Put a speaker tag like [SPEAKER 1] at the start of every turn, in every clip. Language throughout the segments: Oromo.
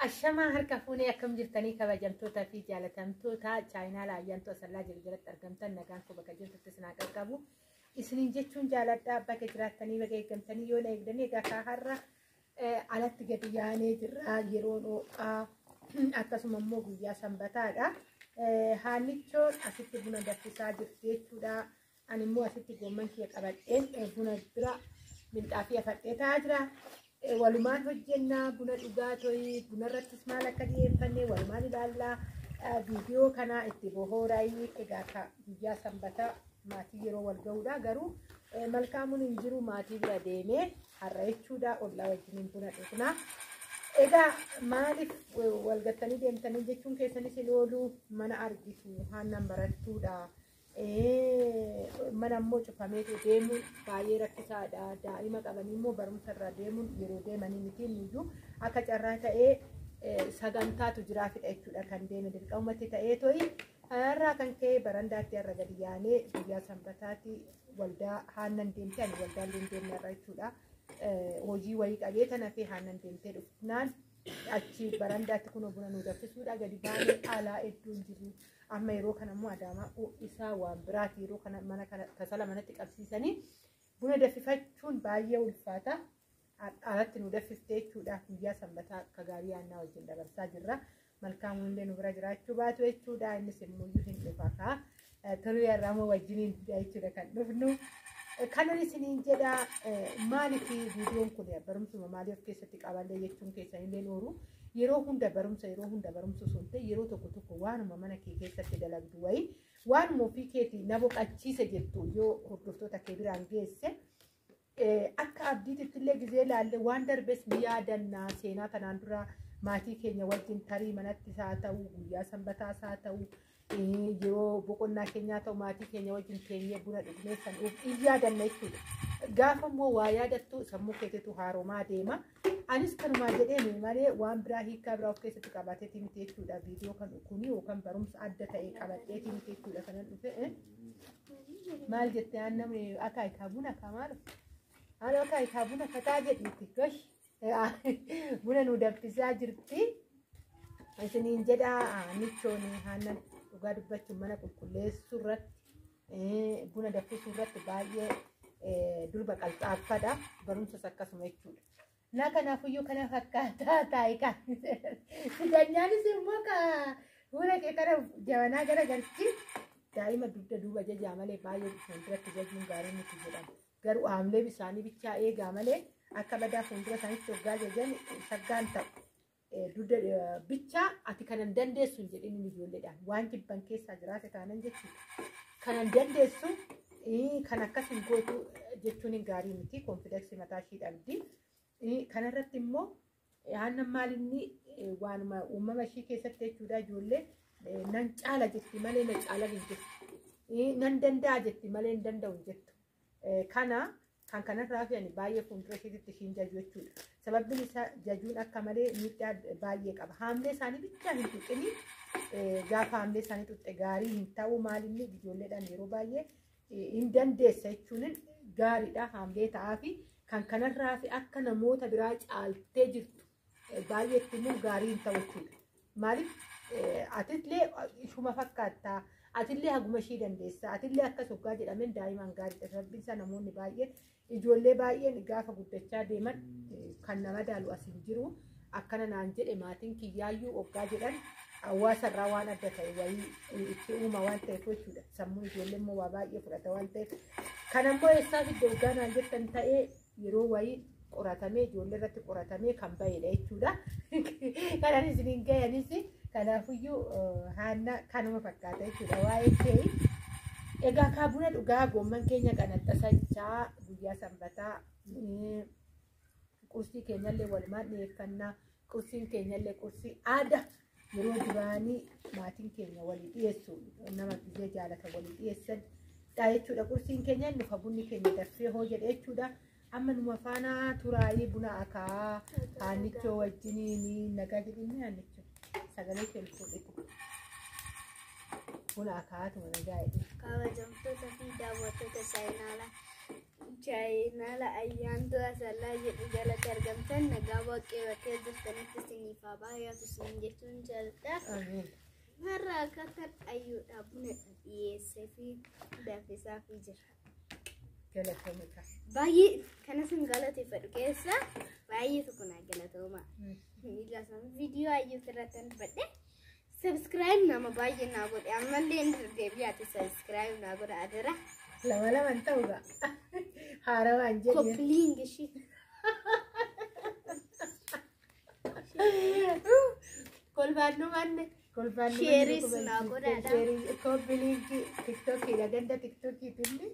[SPEAKER 1] Ashamaa harka fuunee akkam jirtanii kabajamtootaa fi jaalatamtoota chaayinaa Ayyaantuu Asallaa jiru jalatti argamtan nagaan koo bakka jirtutti isin haa qaqqabu. Isiniin jechuun jaaladhaa bakka jiraattanii bakka eeggamtanii yoo na eegdanii egaa kaa har'a alatti gadi yaanee jirra yeroon ho'aa akkasuma immoo guyyaa sanbataadha. Haannichoon asitti buna danfisaa jirti jechuudha. Ani immoo asitti goomman kiyya qabadheen buna bira minxaafii afadhee taa'aa jira. Walumaan hojjennaa buna dhugaa to'ii bunarrattis maal akka dhiyeeffanne walumaan ilaallaa. Viidiyoo kana itti bohooraayii egaa guyyaa sanbataa maatii yeroo wal ga'uudha garuu malkaamuun hin jiru maatii bira deemee har'a jechuudha ollaa wajjiniin buna dhugnaa. Egaa maaliif walgattanii deemtanii jechuun keessanis hin oolu mana argitu haannan barattuudha. Mana immoo cufameetu deemuun baay'ee rakkisaadha. Daa'ima qabanii immoo barumsa irra deemuun yeroo deemanii miti iyyuu akka carraa ta'ee sagantaatu jiraafidha jechuudha kan deeme dirqamatti ta'ee to'i. Kanarraa kan ka'e barandaatti har'a gadi yaanee guyyaa sanbataatti waldaa haannan deemte ani waldaa illee deemne irra jechuudha. Hojii wayii qabee tana fi haannan deemtee dhufnaan achi barandaatti kun buna nu danfisuudha gadi baanee alaa iddoon jiru. Amma yeroo kana immoo Adaamaa isaa waan biraati yeroo kana mana kana kasala manatti qabsiisanii buna danfifachuun baay'ee ulfaata. Alatti nu danfifte jechuudha guyyaa sanbataa akka gaarii yaannaa wajjin dabarsaa jirra. Malkaamuun illee nu bira jiraachuu baatu jechuudha. Innis immoo hin dhufa kaa. Toluu yarraa wajjiniin jechuudha kan dhufnu. Kanan isiniin jedha maaliif viidiyoon kun barumsuma maalii of keessatti qaballee jechuun keessanillee ooru yeroo hunda barumsa yeroo hunda barumsa osoo hin ta'in yeroo tokko tokko waanuma mana kee keessatti dalagdu wayii waanuma ofii keetii na boqachiise jettu yoo hordoftoota kee biraan geesse akka abdiititti illee gizee ilaalle waan darbes ni yaadannaa seenaa kanaan dura maatii keenya wajjin tarii manattis haa ta'u guyyaa sanbataas haa ta'u yeroo boqonnaa keenyaa ta'u maatii keenya wajjin teenyee buna dhugnee san in yaadanna jechuudha. Gaafa immoo waa yaadattu sammuu keetiitu haaromaa deema. Anis kanumaa jedheen malee waan biraa hiikaa biraa of keessatti qabateetii miti jechuudha. Viidiyoo kan kuni yookaan barumsa adda ta'e qabateetii miti jechuudha kanan dhufe. Maal jettee aannan akaayikaa buna kamaal? Haala akaayikaa buna fataa jedhiitti gosh buna nu danfisaa jirti. Isiniin jedha michoon aannan dhugaa dubbachuun mana qulqulleessuu irratti buna danfisuu irratti baay'ee durba qalxaaffadha. Barumsas akkasuma jechuudha. Na kanaafuyyuu kana fakkaataa taa'e kan sidanyaanis immoo ka fuula kee kana jabanaa gara galchi daa'ima dugda duuba jajaa malee baay'ee fuulduratti jajuun gaarii miti jedhama. Garuu haamlee isaanii bichaa eegaa malee akka badaa fuuldura isaaniitti hoggaa jajan shaggaan ta'u. Dugda bichaa ati kanan dandeessu hin jedhin ijoolleedhaan waan jibban keessaa jiraate taanan jechuudha. Kanan dandeessu kan akkas hin gootu jechuun gaarii miti konfidensi mataa ishii dhabdi. Kanarratti immoo aannan maalinni waanuma uumama ishii keessatti jechuudha ijoollee nan caala jetti malee na caala hin jettu. Nan danda'a jetti malee hin danda'u hin jettu. Kana kan kanarraa fi ani baay'ee fuuldura isheetitti ishiin jaju jechuudha. Sababni isaa jajuun akka malee miidhaa baay'ee qaba. Haamlee isaanii bichaa hin tuqini gaafa haamlee isaanii tuqxe gaarii hin ta'u maalinni ijoolleedhaan yeroo baay'ee hin dandeessa jechuun gaariidha haamlee ta'aa fi kan kanarraa fi akka namoota biraa caaltee jirtu baay'eetti immoo gaarii hin ta'u jechuudha. Maaliif atillee ishuma fakkaattaa atillee haguma ishii dandeessa atillee akkas hoggaa jedhameen daa'imaan gaariidha. Sababni isaa namoonni baay'een ijoollee baay'een gaafa guddachaa deeman kan nama daalu as hin jiru akkana naan jedhe maatiin kiyyaayyuu hoggaa jedhan hawaasarraa waan adda ta'e wayii itti uuma waan ta'eef jechuudha. Sammuun ijoollee immoo waa baay'ee fudhata waan ta'eef. Kanammoo eessaa fidde hoggaa naan jettan ta'ee yeroo wayii qoratamee ijoollee irratti qoratamee kan bahedha jechuudha. Kanan isiniin gahanis kanaafuyyuu haanna kanuma fakkaata jechuudha waa'ee kee. Egaa kaa buna dhugaa goomman keenya qanaxxasachaa guyyaa sanbataa qursii keenyallee walumaan dhiyeeffannaa qursiin keenyallee qursii aadaa yeroo duraanii maatiin keenya walii dhiyeessu nama gizee jaalata walii dhiyeessan dha jechuudha. Qursiin keenya nufa bunni keenya danfee hoo jedhe jechuudha. Amma numa faana turaayii buna akaa haannichoo wajjiniin nagaa jedhinni haannichoo sagalee kee fuudhete buna akaatuma nagaa jedhe.
[SPEAKER 2] Kabajamtoota fi daawwattoota chaayinaalaa Chaayinaala Ayyaantuu Asallaa jedhu jalatti argamtan nagaa waaqee bakkee jirtanitti isiniif haa baay'atu isin jechuun jaalladha.
[SPEAKER 1] Ameen.
[SPEAKER 2] Har'a akkaataan ayyuudha buna dhiyeessee fi danfisaa fi jira.
[SPEAKER 1] Galatoomika.
[SPEAKER 2] Baay'ee kanas hin galateeffadhu keessa baay'ee tokko naa galatooma. Miila sana viidiyoo ayyuutu irratti hin fadhe. Subscribe nama baay'ee naa godhe ammallee inni deebi'aate subscribe naa godha adara.
[SPEAKER 1] Lama lamaan ta'u ga'a. Haarawaan jedhee.
[SPEAKER 2] Koppiliing ishee.
[SPEAKER 1] Kolfaannu manne. Kolfaannu
[SPEAKER 2] Sheeris naa godhaadha.
[SPEAKER 1] Koppiliinki tiktokiidha ganda tiktokiitinni.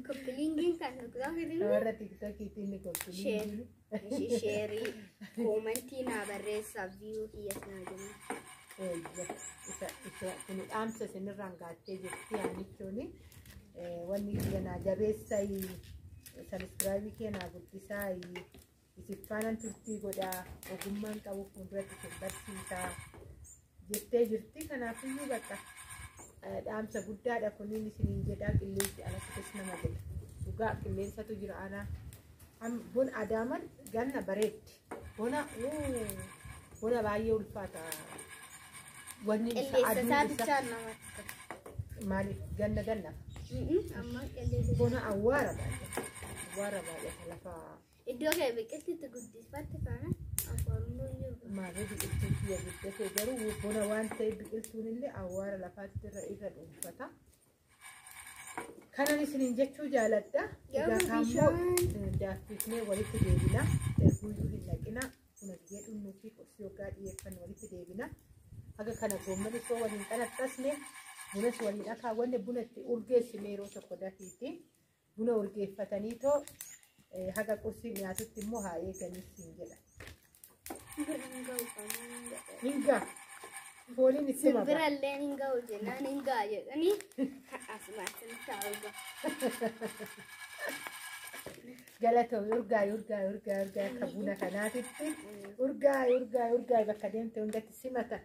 [SPEAKER 2] Koppiliingiin kan tiktokiitiin
[SPEAKER 1] Warra tiktokiitinni koppiliinki.
[SPEAKER 2] sheerii koomantii naa barreessaa viiyuu kiyyas naa jenna.
[SPEAKER 1] Eeyya isa isa kun dhaamsa isinirraan gaattee jirti yaanichuuni wanni kiyya naa jabeessayi sabiskiraayibii kee naa guddisaayi isin faanan turtii godhaa ogummaan qabu fuulduratti isin barsiisaa jettee jirti kanaafiyyuu bakka dhaamsa guddaadha kuniin isiniin jedhaa qilleensi alattis nama godha dhugaa qilleensatu jira anaa bun adaaman ganna bareeddi bona bona baay'ee ulfaata wanni isa
[SPEAKER 2] Qilleensa isaa
[SPEAKER 1] aduun isa
[SPEAKER 2] bichaan namatti tola.
[SPEAKER 1] maaliif ganna ganna
[SPEAKER 2] Amma qilleensa
[SPEAKER 1] bona awwaara baay'ata awwaara baay'ata lafa
[SPEAKER 2] iddoo kee biqiltiitti guddifatte kana afaan jiru.
[SPEAKER 1] Maaliif biqiltuun kiyya guddate garuu bona waan ta'eef biqiltuun illee awwaara lafaatti irra irra dhuunfata. Kanan isiniin jechuu jaaladha. Egaa
[SPEAKER 2] Garuu
[SPEAKER 1] kaammoo
[SPEAKER 2] bishaan-
[SPEAKER 1] daaffifnee walitti deebina. Erguuyyuu hin dhaqina. Buna biyyee dhunnuu fi qorsii hoggaa dhiyeeffannu walitti deebina. Haga kana goomman osoo waliin qanaxxasne bunas waliin akaawwanne buna itti urgeessine yeroo tokko dafiitti buna urgeeffatanii too haga qursii dhiyaatutti immoo haa eeganis siin jedha.
[SPEAKER 2] Bira hin ga'u kanaan hin ga'u.
[SPEAKER 1] Hin ga'a. Fooliin itti maba.
[SPEAKER 2] Simbira illee hin ga'u jennaan hin ga'a jedhanii asumaan taa'u ga'a.
[SPEAKER 1] Galatoomi urgaa'e urgaa'e urgaa'e urgaa'e akka buna kanaatitti urgaa'e urgaa'e urgaa'e bakka deemte hundatti simatan.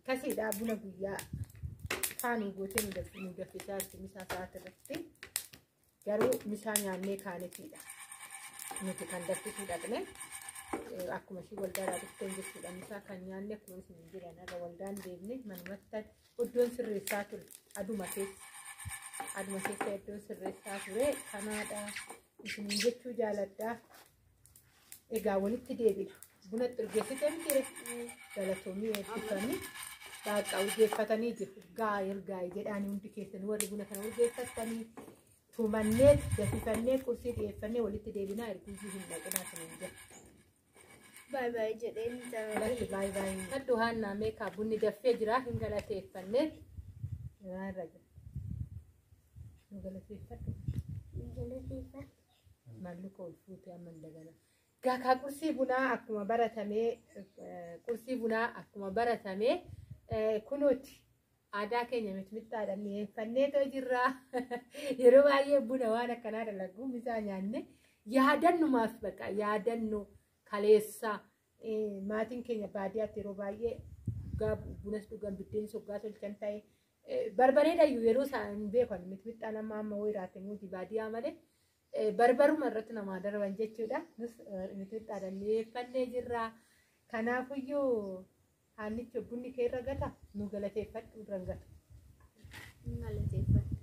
[SPEAKER 1] Kasiidhaa buna guyyaa faanuu gootee nu daffisaa jirti misaa sa'aati irratti. Garuu misaa nyaannee kaanetiidha. Nuti kan daffisuu dhaqne akkuma ishii waldaadhaa dhufteen jechuudha. Misaa kan nyaanne akkuma isin jiran irra waldaan deemne manumatti iddoon sirreessaa ture aduma keessa. Aduma keessa iddoon sirreessaa ture kanaadha. Isiniin jechuu jaaladha. Egaa walitti deebina. Buna urgeessitee miti galatoomii eebbifamii. Baaqaa urgeeffatanii jiru. Gaa'e urgaa'e jedhaanii hundi keessan warri buna kana urgeeffattanii tumannee dafifannee qursii dhiyeeffannee walitti deebinaa erguyyuu hin dhaqinaa isiniin jedha.
[SPEAKER 2] Baay baay jedheen
[SPEAKER 1] Lakki baay'ee baay'ee. Haddu haannaa meekaa bunni daffee jira hin galateeffannee. Irraa jira. Nu galateeffadhu. Malluka ol fuutee amma hin dagana. Gaakaa qursii bunaa akkuma baratamee qursii bunaa akkuma baratamee kunuuti aadaa keenya mixmixaadhaan dhiyeeffannee too jirra. Yeroo baay'ee buna waan akkanaa dalagu misaa nyaanne yaadannumaaf baqa yaadannu kaleessa maatiin keenya baadiyyaatti yeroo baay'ee dhugaa bunas dhugan biddeen soggaa tolchan ta'e barbareedayyuu yeroo isaan hin beekan mixmixaan amma amma wayiraate nuti baadiyyaa malee. Barbaruma irratti namaa darban jechuudha. Nus mixmixaadhaan dhiyeeffannee jirra. Kanaafiyyuu haannichi bunni kee irra gata nu galateeffadhu irra hin gatu.
[SPEAKER 2] Galateeffadha.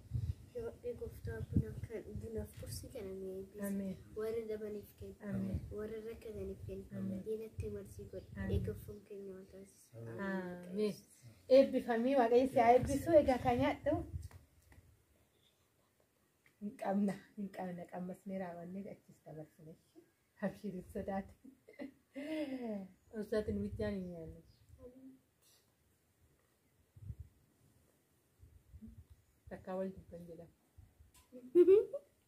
[SPEAKER 2] Yoo gooftaa buna kan bunaaf qursii kana nu eebbisa.
[SPEAKER 1] Ameen.
[SPEAKER 2] Warra dhabaniif kenna.
[SPEAKER 1] Ameen.
[SPEAKER 2] Warra rakkataniif kenna.
[SPEAKER 1] Ameen.
[SPEAKER 2] Diinatti marsii godhe.
[SPEAKER 1] Ameen.
[SPEAKER 2] Eeggafuun keenya waan taasisa.
[SPEAKER 1] Ameen. Eebbifamii waaqayyo si haa eebbisu egaa kan nyaadhu. Hin qabna hin qabna qammasnee raawwannee achis dabarsine. Abshirin sodaate. Uffata bichaan hin nyaanne. Takkaa wal dubban jedhama.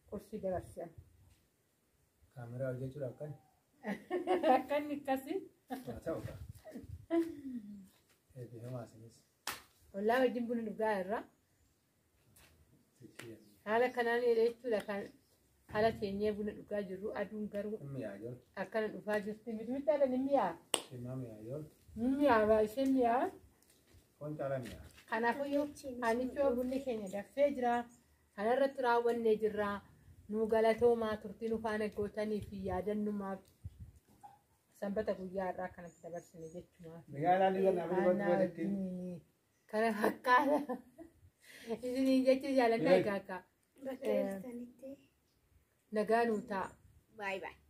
[SPEAKER 1] Qursii dabarsan.
[SPEAKER 3] Kaameraa hojjechuudhaaf kan
[SPEAKER 1] Akkanni akkasii.
[SPEAKER 3] haa ta'u kaa. Eebbifamaa isinis.
[SPEAKER 1] Ollaa wajjin buna dhugaa irra. Haala kanaan jechuudha kan haala teenyee buna dhugaa jirru aduun garuu
[SPEAKER 3] Hin mi'aa jiru.
[SPEAKER 1] akkana dhufaa jirti. Mixmixaadhaan hin mi'aa.
[SPEAKER 3] Shimmaa mi'aa jiru.
[SPEAKER 1] Hin mi'aa baay'ishee mi'aa.
[SPEAKER 3] Foon caalaa mi'aa.
[SPEAKER 1] Kanaafuu anichoo bunni keenya danfee jira. Kanarratti raawwannee jirra. Nu galatoomaa, turtii nu faana gootanii fi yaadannumaaf sanbata guyyaa irraa kanatti dabarsine jechuudha. Kana fakkaata. Isiniin jechuun jaalladha egaa akka.
[SPEAKER 2] Bakka jirtanitti.
[SPEAKER 1] Nagaa nuu ta'a.
[SPEAKER 2] Baay'ee baay'ee.